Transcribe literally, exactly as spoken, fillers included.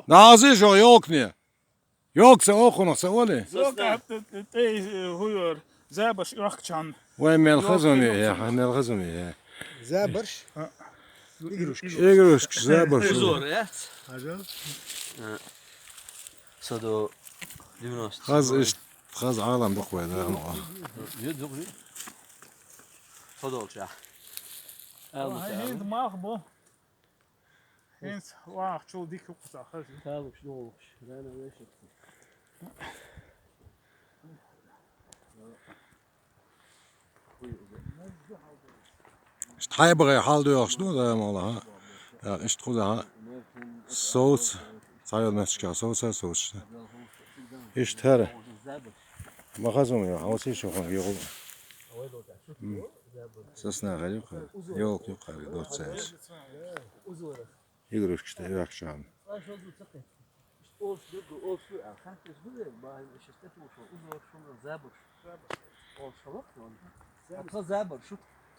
Дазы жо ёлкни. Ёлк ца охунах ца оли. Сосна. Ёлка тӀе, тӀе, тӀе, э, гуйор. Забарш оьхкачан. Вай мел хазуми, я, мел хазуми, я. Забарш? А. Игрушкаш. Игрушкаш, забарш. Узор, яц? Ажа. А. Садо девяносто. Хаз иш, хаз Ӏалам дукха вай, да, ма. Ю, ю, ю. Садо ча. Ай, хӀинца мах бу. ХӀинца вахачул дика хӀу кхузахь хаза. Талукш, долукш, рана вешак. Иштта хьайбагӀе хьал доьлхуш ду, да, ма ла, хьа. Я, иштта кхузахь, хьа. Совц, цхьайолу меттигашкахь совца, совцаш. Иштта хӀара. Ма хаза ма ю, хьовсийша хьуна юху. М. Сосна хир ю кхара, ёлка ю кхара, доццаьрца. Игрушкаш тӀе оьхкачарна. Забарш.